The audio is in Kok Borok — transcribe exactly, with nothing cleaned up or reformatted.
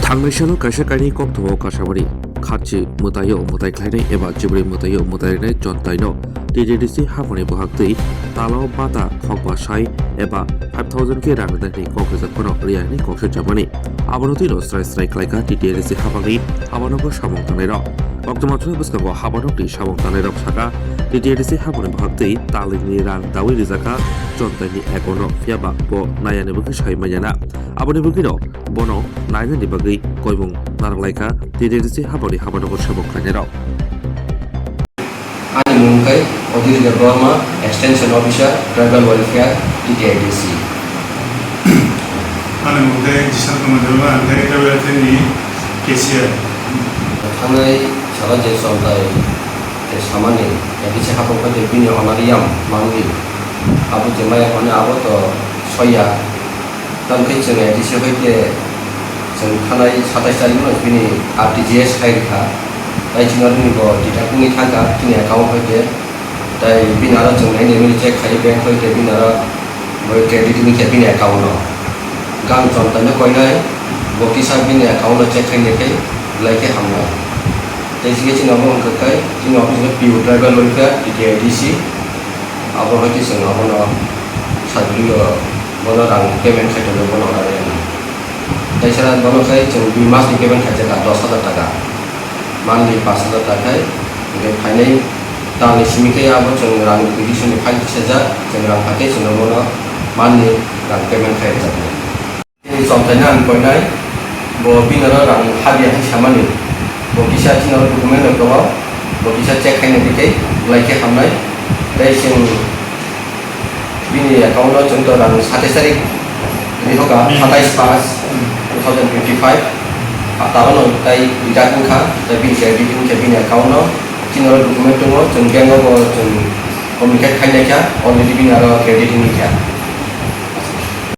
Ang naisano kaisa kainwi kokthomo kasamani, khatchi mwtaio mwtai khlainai eba chibri mwtaio mwtai rwnai chontaino T T A D C hapharni bwkhak twi talo bata khokba sai eba five thousand khe rang rwnani kok rijak phano rwya hwnwi kok swijak mani. Abono twino srai srai khlaikha T T A D C hapharni habanokgo samung tangnairok. Koktwma thwngwi bwskango habanokni samung tangnairok sakha, T T A D C hapharni bwkhak twi talini rang dawi rijakha chontaini account-o, phiyaba bo nayani bagwi sai manyana. Aboni bagwino bono nainani bagwi koimung narwk laikha T T A D C hapharni habanokgo samung khlainairok. Ani mung khe Odhir Debbarma, Extension Officer, Tribal Welfare, T T A D C. Ani mung khe Jishan Kumar Debbarma, ang khe Tribal Welfare ni cashier. Thangnai salo je chontai tei samani, A D C haphang khe bini honorarium manwi, abo je maya hwnwi abo to soya. Tamkhe chwng A D C hoite chwng thanai satais tarikno bini R T G S khai rwkha. Tai chwngno bini bo deduct wngwi thangkha chini account hoite. Tai bini aro chwng nine daily check khai bank hoite bini aro bo credit wngkha bini account-o. Gang chontaino koinai bo kisa bini account-o check khai naikhai belai khe hamnai. Tai chini omo wngkha khai chini office-o P U tribal welfare, T T A D C. Abo hai khe chwng abono salbrio bono rang payment khai tongo bono order rwna. Teisa bono khai chwng dui mas ni payment khaijak dos hajar taka, monthly pash hajar taka khai, hingkhe phainai talni simi khe abo chwng rang requisition ni file sejak, chwng rang phai khe chwngno bono monthly rang payment khai rwjaknai. Chini chontaino ang koinai, bo bini oro rang habya hai samani, bo kisa chini oro document rok tongo, bo kisa check khaina tei belai khe hamnai. Tei chwng bini account o chwng to rang satais tarik rihoka, satais pas two thousand twenty five, taro no tai rijak wngkha, tai bini credit wngkha bini account o, chini oro document tongo, chwng bank o bo chwng communicate khainai kha, already bini aro credit wngkha.